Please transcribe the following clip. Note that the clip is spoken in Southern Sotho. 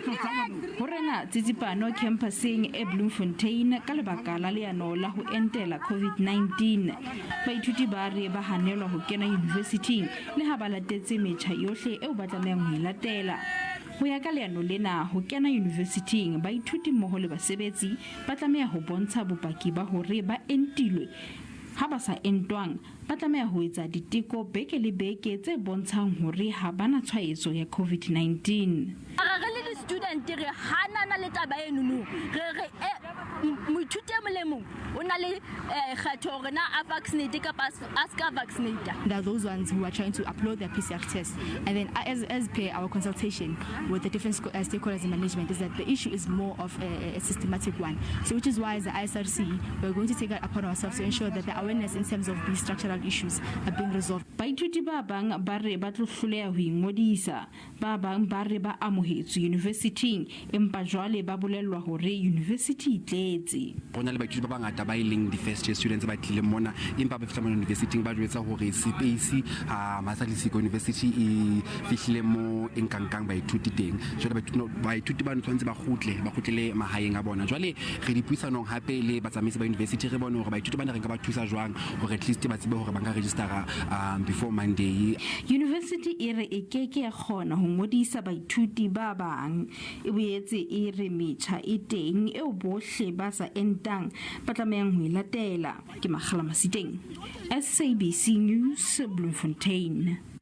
Ho rena tsitsipano kemphaseng e Bloemfontein ka lebaka la leano la ho entela COVID-19. Baithuti ba re ba hanelwa ho kena yunivesithing le ha ba latetse metjha yohle eo ba tlamehang ho e latela. Ho ya ka leano lena, ho kena yunivesithing, baithuti mmoho le basebetsi ba tlameha ho bontsha bopaki ba hore ba entilwe. Ha ba sa entwang, ba tlameha ho etsa diteko beke le beke tse bontshang hore ha ba na tshwaetso ya COVID-19. Re re le di-student re hanana le taba enono. Re re moithuti e mong le mong o na le kgetho hore na a vaccinate kapa a se ka vaccinate. There are those ones who are trying to upload their PCR test, and then as per our consultation with the different stakeholders in management, is that the issue is more of a systematic one. So which is why as the ISRC, we're going to take it upon ourselves to ensure that the awareness in terms of these structural issues are being resolved. Baithuti ba bang ba re ba tlo hloleha ho ingodisa, ba bang ba re ba amohetswe yunivesithing empa jwale ba bolellwa hore yunivesithi e tletse. Ho na le baithuti ba bangata ba e leng di-first year students ba tlileng mona, empa ba fihla mona universityng ba jwetsa hore space ha Masalisiko University e fihlile mo e nkankang baithuti teng. Jwale baithuti ba tshwanetse ba kgutle, ba kgutlele mahaeng a bona. Jwale re dipuisanong hape le batsamaisi ba university, re bone hore baithuti bana re nka ba thusa jwang hore at least ba tsebe hore ba nka registera before Monday. University e re e ke ke ya kgona ho ngodisa baithuti ba bang. E boetse e re metjha e teng eo bohle ba sa entang ba tlamehang ho e latela. Ke Makgala Masiteng, SABC News, Bloemfontein.